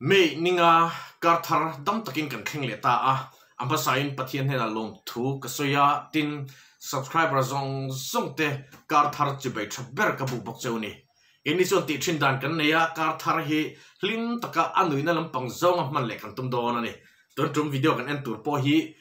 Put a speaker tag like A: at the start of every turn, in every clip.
A: May ninga kar thar dam takin kan thleng leh ta a, a hmasain Pathian hnenah lawmthu ka sawi a, tin subscriber zawng zawng te kar thar chibai tha ber ka buk bawk cheu a ni. Keini chuan tih thin dan kan nei a, kar thar hi hlim taka a nuihna lampang zawnga hman leh kan tum dawn a ni. Tun tum video kan en tur pawh hi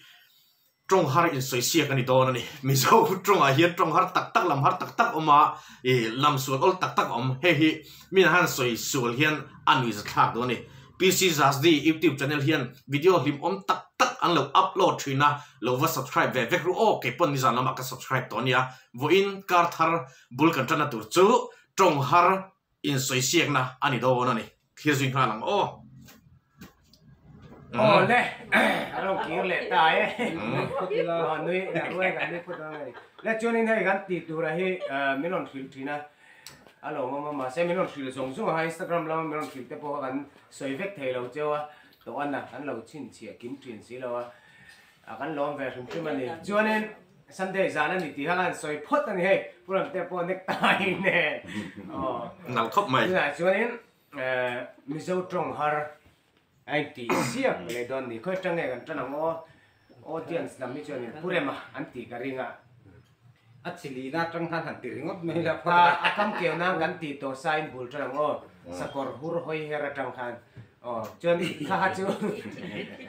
A: Tawng har insawi siak a ni dawn a ni. Mizo tawngah hian tawng har tak tak, lam har tak tak awm a, ih lam sual awl tak tak a awm. Hei hi mi han sawi sual hian a nuihza thlak dawn a ni. PC Zasdi YouTube channel hian video hlimawm tak tak an lo upload thin a, lo va subscribe ve vek ru aw, kei pawn nizan lamah ka subscribe tawh a nia. Vawiin kar thar bul kan tanna tur chu tawng har insawi siakna a ni dawn a ni. Thlir zui nghal ang aw.
B: Aw le, a lo kir leh ta e. Aw nui ruai kan nui phawt ang a ni. Le chuanin hei kan tih tura hi min rawn hrilh thin a, a lo awm a mahse min rawn hrilh zawng zawng a, Instagram lama min rawn hrilh te pawh kha kan sawi vek thei lo cheu a, tawh a kan lo chhinchhiah kim thin si lo a, kan lawm ve hrim hrim a ni. Chuanin Sunday zan a ni tih kha kan sawi phawt a ni hei, Pu Ramte pawh necktie nen aw.
A: Nal khawp mai.
B: Tunah chuanin Mizo tawng har a intih siak leh dawn ni. Khawi atang nge kan tan ang aw? Audience lam hi chuanin Pu Rema an tih ka ring a.
C: A chilina atang khan han ti ringawt mai la.
B: A kam keu nan kan tih tawh sa in bul tan ang aw. Sakawr hur hawi her atang khan. Aw chuan kha kha chu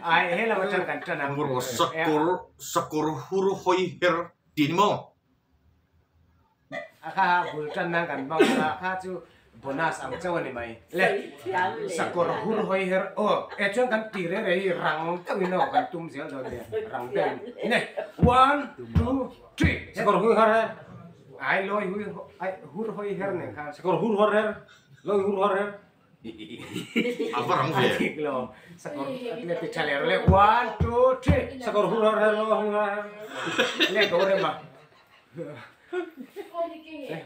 B: ai he lam atang kan tan ang.
A: Sakawr sakawr hur hawi her tih ni maw?
B: A kha bul tan nan kan hmang a, kha chu bonus ang chauh a ni mai. Le sakawr hur hawi her aw e chuan kan ti reng reng hi rang deuhin aw kan tum zel dawn nia rang deuhin ne one two three
C: sakawr hur her her
B: ai lawi hui ai hur hawi her nen khan
C: sakawr hur hawr her lawi hur hawr her
A: a va rang ve
B: dik lo sakawr le ti tha leh le one two three
C: sakawr hur hawr her lawi hur hawr her
B: le ko rema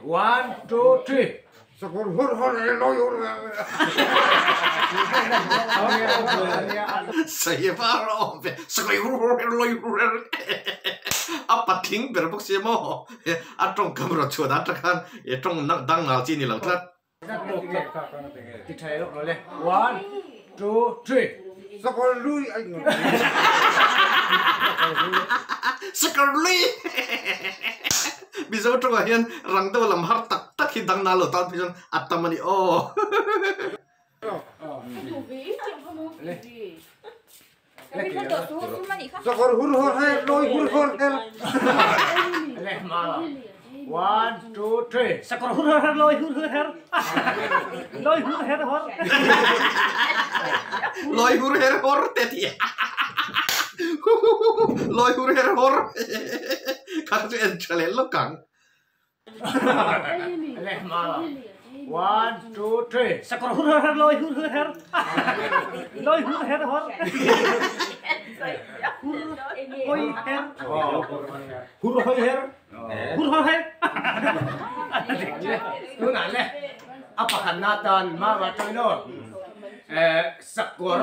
B: One, two, three.
C: Sakawr hur hur e lawi hur her.
A: Sawi var a awm ve. Sakawr hur hur e lawi hur her. A patling ber bawk si maw? A tawngkam rawn chhuah dan atang khan tawng dang ngal chi a ni lo tlat.
B: Ti tha leh lawk lo le. One, two, three.
C: Sakawr lui a inngam.
A: Sakawr lui! Mizo tawngah hian rang deuh lam har tak tak hi dang nal lo tan phei chuan a tam a ni aw.
C: Sakawr hur hawr her, lawi hur hawr her.
B: One, two, three.
D: Sakawr hur hawr her, lawi hur hur her. Lawi hur her hawr.
A: Lawi hur her hawr te ti. Lawi hur her hawr. Kha chu en tha leh lawk ang.
B: One, two, three.
D: Sakawr hur hur her, lawi hur hur her. Lawi hur her hor. Hur hoi her.
C: Hur hoi her.
D: Hur hoi her.
B: Tunah le a pakhat na tan ma ma tawin aw. Sakawr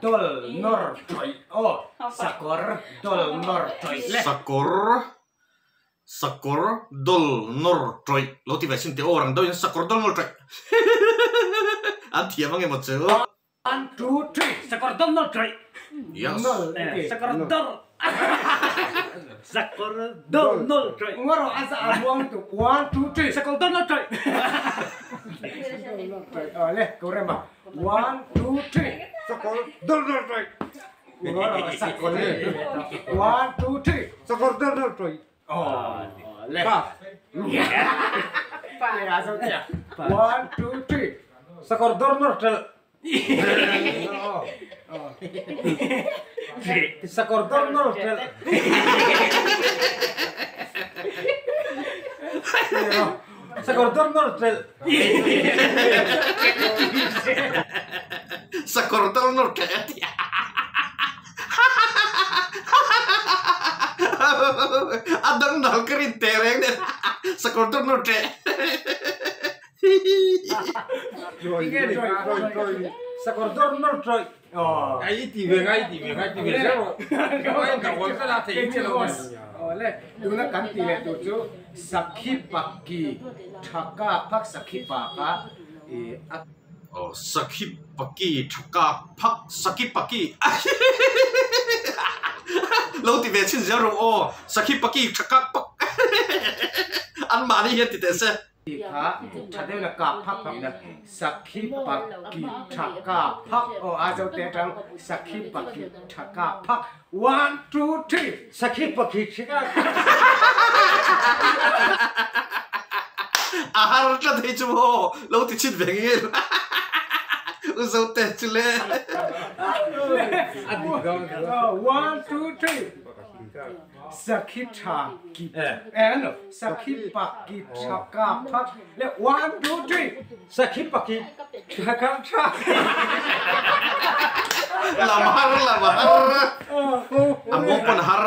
B: dol nawr tawih aw. Sakawr dol nawr tawih le.
A: Sakawr Sakawr dol nawr tawih lo ti ve sin teh aw rang deuhin sakawr dol nawr tawih an thiam ang emaw chu.
B: One two three
D: sakawr dol nawr tawih.
A: Yes.
D: Sakawr dol sakawr dol nawr tawih.
B: Ngaw rawh a za a ruang lutuk one two three
D: sakawr dol nawr tawih.
B: Aw le ko rem a one two three
C: sakawr dol nawr tawih.
B: Ngaw rawh sakawr one two three
C: sakawr dol nawr tawih.
B: One, two, three.
C: Sakawr dawr nawr ṭelh. Sakawr dawr nawr ṭelh. Sakawr dawr nawr ṭelh.
A: Sakawr dawr nawr ṭelh a ti a. A dang nal ka rin teh reng nen sakawr dawr nawr teh.
C: Sakawr dawr nawr tawih. Ai i ti ve ngai i ti ve ngai ti ve zel rawh.
B: Awle tuna kan ti leh tur chu sakhi paki thaka phak sakhi paka i a.
A: Aw Sakhi Paki tha kak phak Sakhi Paki lo ti ve chhin zel rawh aw Sakhi Paki tha kak pak an mahni hian ti teh se.
B: Tih kha tha deuhin a kap phak tihna Sakhi Paki tha kap phak aw a zo te atang Sakhi Paki tha kap phak one two three
C: Sakhi Paki tha kap
A: A har tlat hei chu maw lo ti chhin ve ngei u zo te chu le.
B: One two three Sakhi tha ki eh no Sakhi paki tha ka phak le one two three
C: Sakhi paki tha ka phak
A: Lam har lam har a mawng pawn har.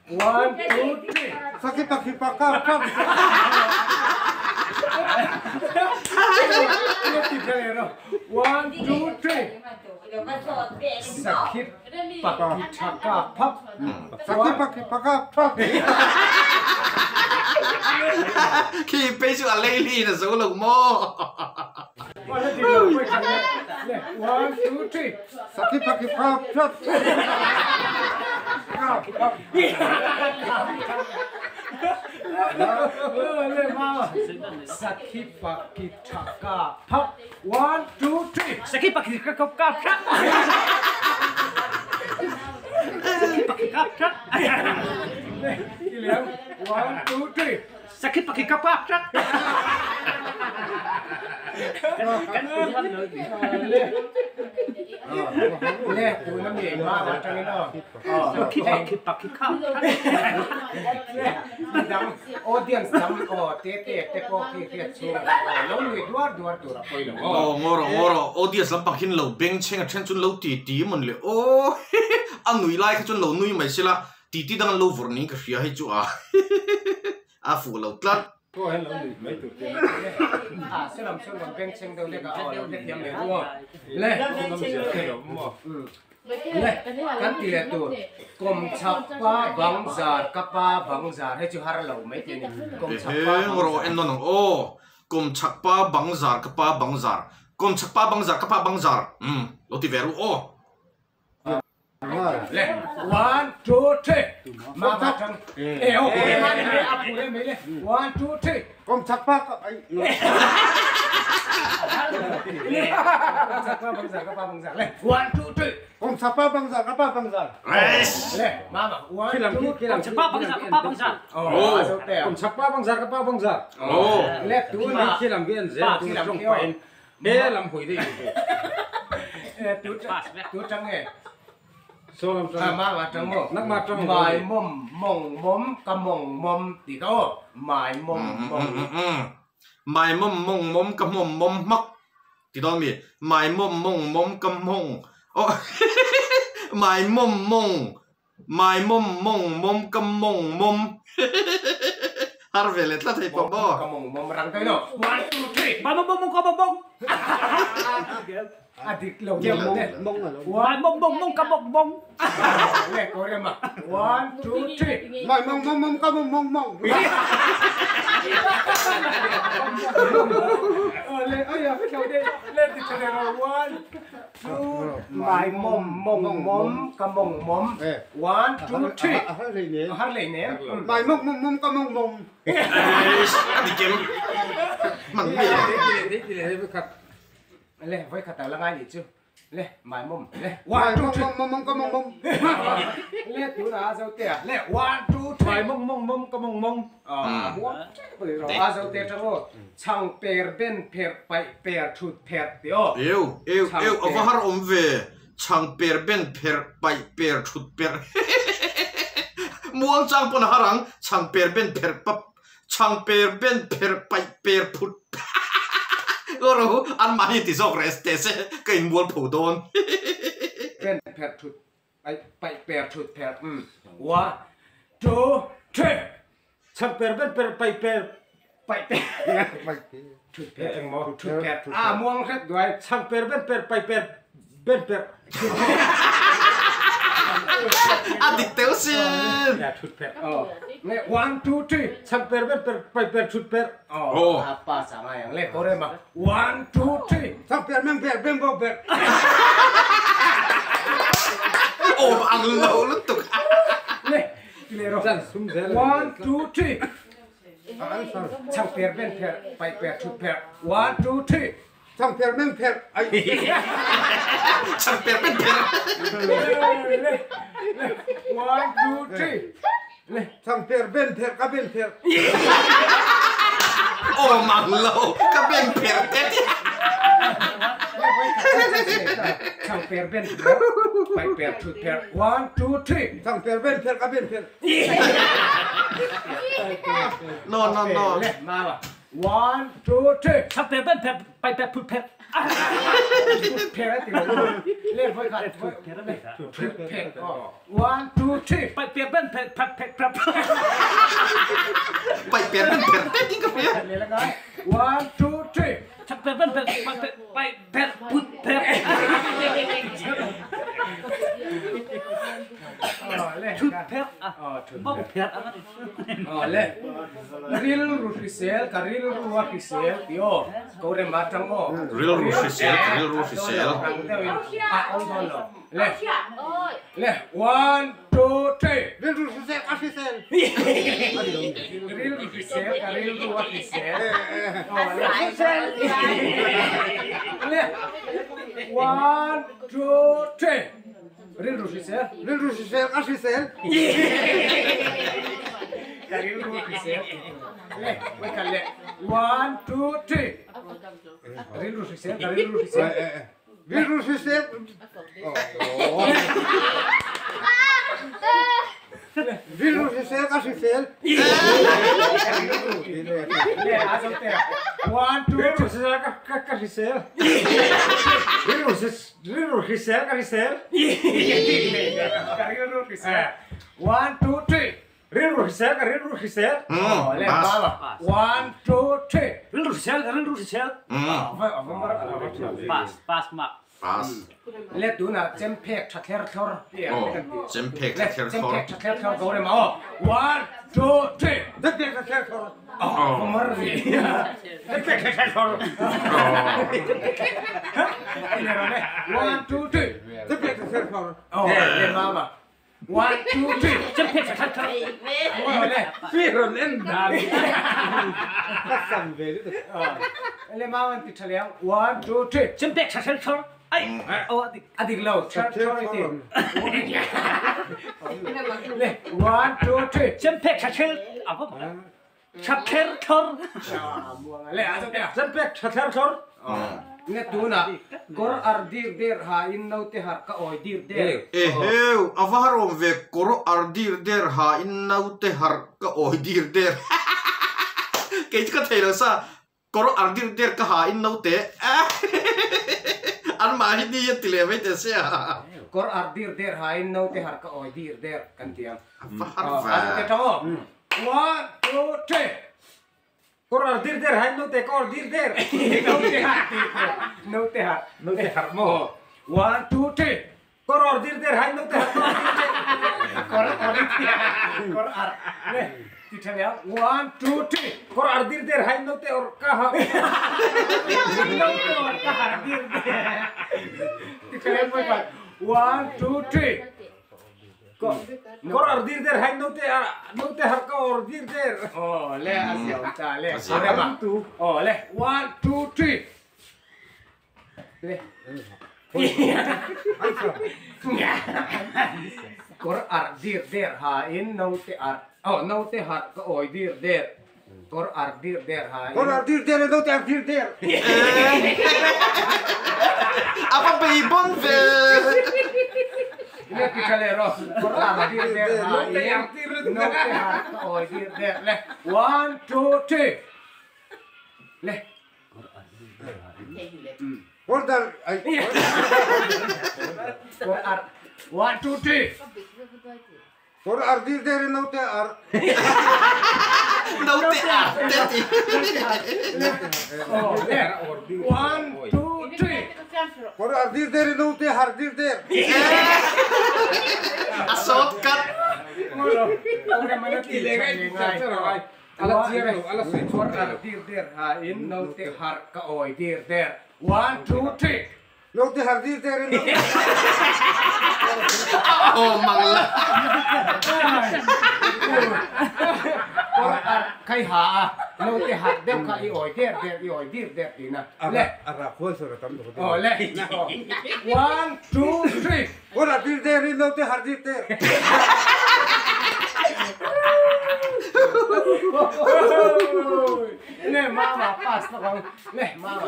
B: One, two, three.
E: Sakhi pakhi paka phak.
B: One, two, three. Sakhi pakhi thaka phak.
E: Sakhi pakhi paka phak.
A: Khi pei chu a lei li na zo lo maw.
B: One, two, three.
E: Sakhi pakhi phak phak.
B: Sakhi pakhi thaka phak. One, two, three.
D: Sakhi pakhi thaka phak. Sakhi pakhi ka phak.
B: One, two, three.
D: Sakhi pakhi ka phak.
B: Le tuna mi ma atangin aw.
D: Sakhi pakhi pakhi ka
B: Dang audience dang aw te te te pawh khi hriat chhung aw lo nui duar duar tur a pawi lo aw.
A: Aw ngawr aw ngawr aw audience lampang hin lo beng chheng a then chuan lo ti ti mawn le aw a nui lai kha chuan lo nui mai sela ti ti dang an lo vawrh niin ka hria hei chu a a fuh lo tlat.
C: Pawh hian lo nui mai tur te
B: a selam chuan rawn beng chheng deuh lek a aw lo hrethiam leh ruang le le kan ti leh tur kawm chhak pa bang zar ka pa bang zar hei chu har lo mai te ni kawm chhak pa
A: bang zar en nawn ang aw kawm chhak pa bang zar ka pa bang zar kawm chhak pa bang zar ka pa bang zar um lo ti ve ru aw.
B: Le one two three ma ba tang e o a phu le mai le one two three
E: Kom chak pa ka ai
B: le kom chak pa bang zar ka pa bang zar le one two three
E: Kom chak pa bang zar ka pa bang zar
B: le mama one two
D: Kom chak pa bang zar ka pa bang zar
C: oh Kom chak pa bang zar ka pa bang zar
A: oh
B: le tu na
C: khi lam vi an zel tu tong pa in He lam hui dei
B: e tu tu tang e
C: So lam
B: tang ma ma tang mo
C: nak ma tang
B: mai mom mong mom ka mong mom ti ka o mai mom mong
A: mai mom mong mom ka mom mom hmak ti dawn mi mai mom mong mom ka mong o mai mom mong mai mom mong mom ka mong mom har ve leh tlat hei pawh maw
B: ka mong mom rang daih lo one two three
D: mai mom mong mong ka mong mong
B: a dik lo deuh le
D: mai mong mong mong ka mong mong
B: le ko rem a one two three
E: mai mong mong mong ka mong mong mong
B: le ai a cái đây le ti tha le one two mai mom mong mom ka mong mom one two three
E: a har lei ne
B: a har lei ne
E: mai mong mong mong ka mong mong
A: a ti kem man mi
B: le voi khat la ngai ni chu le mai mom le
E: mai
B: one two
E: mong
B: three
E: mong mong ka mong mong
B: le tu na zo te le one two three
C: mai mong mong mong ka mong mong
B: a muang a zo te tang chang per ben per pai per thut per ti o
A: eu eu eu a va har awm ve chang per ben per pai per thut per muang chang pawn a har ang chang per ben per pap chang per ben per pai per phut aw ro an mahni ti zawk reh teh se ka inmual pho dawn
B: ben per thut pai pai per thut per um one two three
C: chang per ben per pai per
B: pai per thut per engmaw thut per a muang hret duai
C: chang per ben per pai per ben per
A: a dik teuh sin.
C: thut pher
B: oh le 1 2 3
C: chang per ben per pai per thut per
B: oh a pa sa ngai ang le ko re ma 1 2 3
E: chang per men per ben bo per
A: om ang lo lutuk
B: le le ro
C: chan sum zel
B: 1 2 3 chang per ben per pai per thut per 1 2 3
E: chang per men per ai
A: chang per ben per
B: le 1 2 3 le
E: chang per ben per ka ben per
A: om ang lo ka ben per te
B: chang per ben per pai per thut per 1 2 3
E: chang per ben per ka ben per
A: no no no
B: le ma ba 1 2 3
D: chang per ben per pai per phut per
B: per ti lo le voi khat
D: phut per ben
B: thut per 1 2 3
D: pai per ben per per per
A: pai per ben per te ting ka per
B: le la ngai 1 2 3
D: chang per ben per pai per phut per thut per a bok per a
B: oh le ril ru hrisel ka ril ru a hrisel tio ko re ma tang o
A: ril ru hrisel ka ril ru hrisel
B: a ong don lo le le 1 2 3
E: ril ru hrisel ka hrisel
B: ril ru hrisel ka ril ru a hrisel oh le le 1 2 3 ril ru hrisel
E: ril ru hrisel ka hrisel
B: ka ril ru hrisel le wai ka le 1 2 3 ril ru hrisel ka ril ru hrisel
E: ril ru hrisel ril ru hrisel ka hrisel
B: le a zo te 1 2
C: ril ru hrisel ka ka hrisel ril ru hrisel ka hrisel
B: ka ril ru hrisel 1 2 3
C: ril ru hrisel ka ril ru hrisel
B: oh le ba 1 2 3
D: ril ru hrisel ka ril ru hrisel pas pas ma
A: pas
B: le tu na chem phek tha thler thlor
A: oh chem phek tha thler thlor
B: chem phek tha thler thlor go re ma 1 2 3
E: chem phek tha thler thlor
B: oh mar ri
C: chem phek tha thler thlor
B: le le 1 2 3
E: chem phek tha thler thlor
B: oh le ma ba 1 2 3
D: chem phek tha thler thlor
B: oh le
C: fi ron en da
E: ka sam ve
B: le ma wan ti thaliang 1 2 3
D: chem phek tha thler thlor ai oh adik
B: adik lo thler thlor ti le 1 2 3
D: chem phek tha thler a ba tha thler thlor
B: le a zo te
C: chem phek tha thler thlor
B: ne tu na kor ar dir der ha in no te har ka oi dir der
A: e heu avarom ve kor ar dir der ha in no te har ka oi dir der ke ka thailo sa kor ar dir der ka ha in no te an ma hi ni ti le ve te se
B: kor ar dir der ha in no te har ka oi dir der kan tiang
A: har va
B: te tho 1 2 3
C: kor ar dir der ha in no te kor dir der
B: no te har no te har
C: no te har mo
B: 1 2 3
C: kor ar dir der ha in no te har
B: kor ar kor ar le ti thalia 1 2 3
C: kor ar dir der ha in no te or ka ha
B: no te or ka har dir der ti thalia 1 2 3
C: kor ar dir der ha in no te no te har ka or dir der
B: oh le asia ta le oh le 1 2 3 le kor ar dir der ha in no te ar oh no te har ka oi dir der kor ar dir der ha
E: kor ar dir der no te ar dir der
A: apa pe bon ve
B: le ti thale ro kor ar dir der ha in no te har ka oi dir der le 1 2 3 le
D: kor ar dir der ha
E: kor dar ai
B: kor ar 1 2 3
E: kor ar dir der no te ar
A: no te ar te ti
B: oh le 1 2 3
E: kor ar dir der no te har dir der
A: a shortcut
C: I leh ngai tih char char ang ai. A la chiang lo, a la sawi chhuak thei lo.
B: Dir der ha in naute harh ka awi dir der. One, two, three.
E: Naute harh dir der in naute.
A: Aw mang la.
B: Kawr arh khai ha a, naute harh deuh kha i awi der der, i awi dir der tihna. Le.
E: A rak hual sawn a tam tuk.
B: Aw le. One, two, three.
E: Kawr arh dir der in naute harh dir der.
B: Le mama pass lawk ang. Le mama.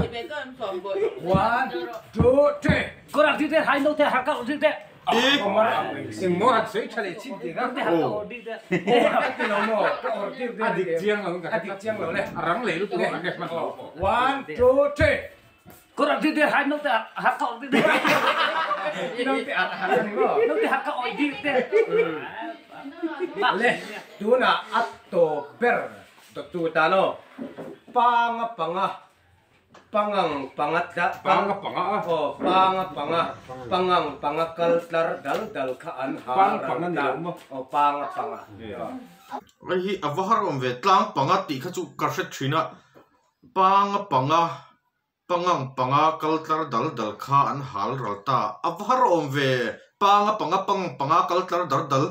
B: One, two, three.
D: Kawr arh dir der ha in naute harh ka awi dir der.
C: Eng maw han sawi tha leh chin tih kha. A dik chiang lo
B: A dik chiang lo le.
C: A rang leh lutuk ang e hman lo pawh.
B: One, two, three.
D: Kawr arh dir der ha in naute harh ka awi dir der.
B: Naute harh harh a ni maw?
D: Naute harh ka awi dir der.
B: Le tunah a tawp ber tu tan aw. Panga panga Pangang panga tla
C: Panga panga a.
B: Aw panga panga pangang panga kal tlar dal dal kha an ha
C: Pang panga ni lo maw?
B: Aw panga panga.
A: Hei hi a va har awm ve tlang panga tih kha chu ka hre thin a panga panga pangang panga kal tlar dal dal kha an hal ral ta a va har awm ve panga panga pangang panga kal tlar dal dal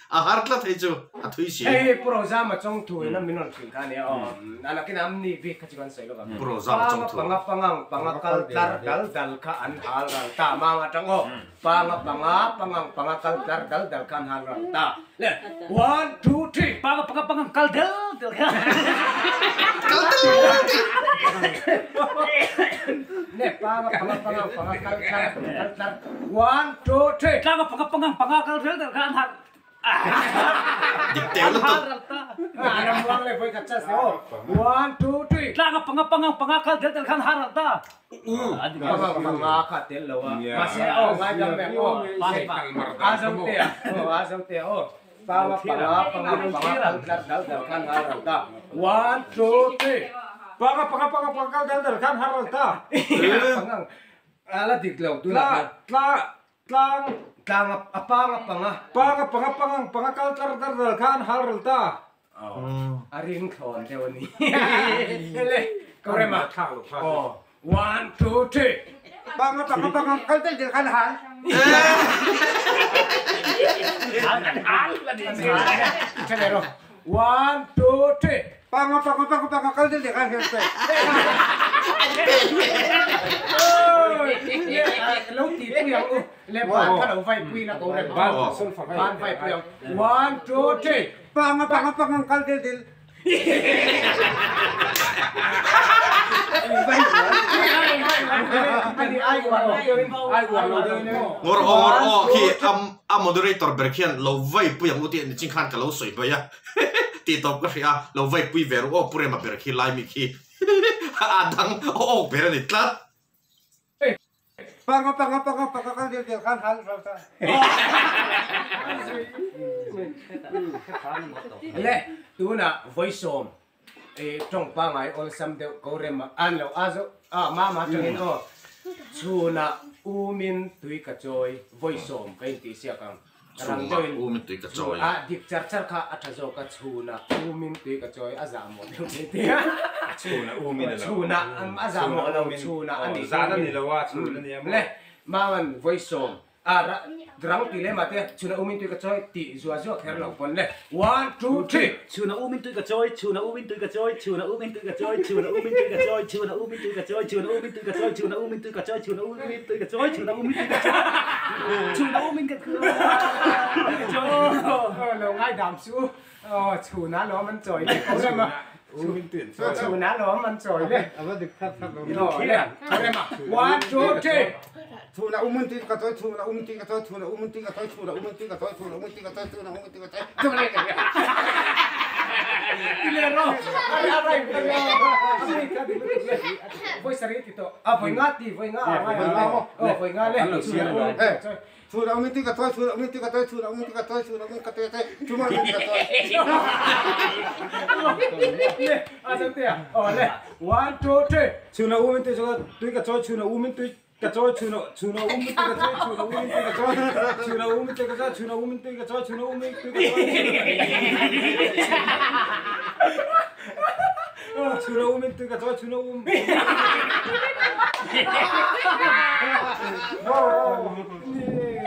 A: A har tlat hei chu a thui si.
B: Hei Pu Rozama Chawngthu in a min rawn hrilh kha a nia aw. A nakin am ni bik kha chu kan sawi lawk ang.
A: Pu Rozama Chawngthu.
B: Panga panga pangang panga kal tlar dal dal kha an hal ral ta mang atang aw. Panga panga pangang panga kal tlar dal dal kha an hal ral ta. Le one two three.
D: Panga panga pangang kal del del kha.
A: Kal del del.
B: Le panga panga pangang panga kal tlar kal tlar one two three.
D: Tlanga panga pangang panga kal del del kha an hal
A: Dik teu lutuk.
D: Tlanga panga pangang panga kal del del khan har al ta.
C: Panga panga panga panga kal del del khan har al ta. Tla tla Tlang.
B: Tlang a pang a pang a.
C: Pang a pang a pang ang pang a kal tlar dar dal khan hal rel ta.
B: A ring thlawn deuh a ni. Le ko rem a.
C: Thlak lo kha.
B: Aw. One two three.
E: Pang a pang a pang ang kal dal dal khan hal.
B: Tha leh rawh. One two three.
E: Panga panga panga panga kal dil dek a her te.
B: Lo ti pui ang u. Le ban kha lo vai pui la ko rem. Ban vai pui ang. One two three.
E: Panga panga panga kal dil dil.
A: Ngawr aw ngawr aw khi a moderator ber khian lo vai pui ang u tih a ni chin khan ka lo sawi bai a. Tih tawp ka hria a, lo vai pui ve ru aw Pu Rema ber khi lai mi khi a dang awk ber a ni tlat.
E: Panga panga panga panga kal del del khan hal rau ta.
B: Le tunah vawisawm i tawng pangai awlsam deuh ko rem a an lo a zo a mama tangin aw chhunah umin tui ka chawi vawisawm ka intihsiak ang. Rang deuhin
A: Chhunah umin tui ka chawi.
B: A dik char char kha a tha zawk a, chhunah umin tui ka chawi a zah mawh deuh mai te a.
C: Chhunah umin a lo.
B: Chhunah a zah mawh lo, chhunah a nih.
C: Zan a ni lo a, chhun a nia maw.
B: Le, Mangan vawisawm a rang ti lem ah te chhunah umin tui ka chawi tih zuah zuah kher lo pawn le. One, two, three.
D: Chhunah umin tui ka chawi, chhunah umin tui ka chawi, chhunah umin tui ka chawi, chhunah umin tui ka chawi, chhunah umin tui ka chawi, chhunah umin tui ka chawi, chhunah umin tui ka chawi, chhunah umin tui ka chawi, chhunah umin tui ka chawi. Chhunah umin ka chawi.
B: Lo ngaidam chu chhunah lawm an chawi le ko rem a. Chhunah lawm an chawi le.
E: Ava dik thak thak lo.
B: Rem a. One, two, three.
E: Chhunah umin tui ka chawi, chhunah umin tui ka chawi, chhunah umin tui ka chawi, chhunah umin tui ka chawi, chhunah umin tui ka chawi, chhunah umin tui ka chawi, chhunah umin tui ka chawi.
B: Ti le rawh. A rai ka nia. Vawi sarih ti tawh. A vawi nga ti, vawi nga a ngai ang. Aw vawi nga le.
E: Chhunah umin tui ka chawi, chhunah umin tui ka chawi, chhunah umin tui ka chawi, chhunah umin ka chawi, chhunah umin ka chawi.
B: Le, a zo te a. Aw le. One, two, three.
C: Chhunah umin tui ka chawi, chhunah umin tui. Ka chawi chhun ah chhun ah um tui ka chawi chhun ah um tui ka chawi chhun ah um tui ka chawi chhun ah um tui ka chawi chhun ah um tui ka chawi chhun ah um tui ka chawi chhun ah um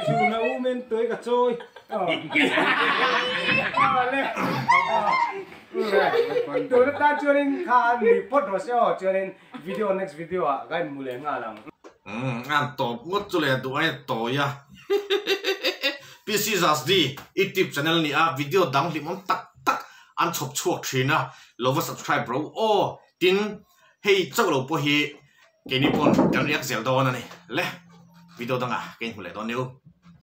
C: chhun ah um tui ka chawi
B: Tun atan chuanin kha an ni phawt rawh se aw chuanin video next video ah ka inhmu leh nghal ang.
A: Umm an tawp ngawt chu leh duh aia tawi a PC Zasdi youtube channel ni a video dang hlimawm tak tak an chhawp chhuak thin a lo va subscribe ro aw tin hei chauh lo pawh hi keini pawn kan react zel dawn a ni le video dangah ka inhmu leh dawn nia u.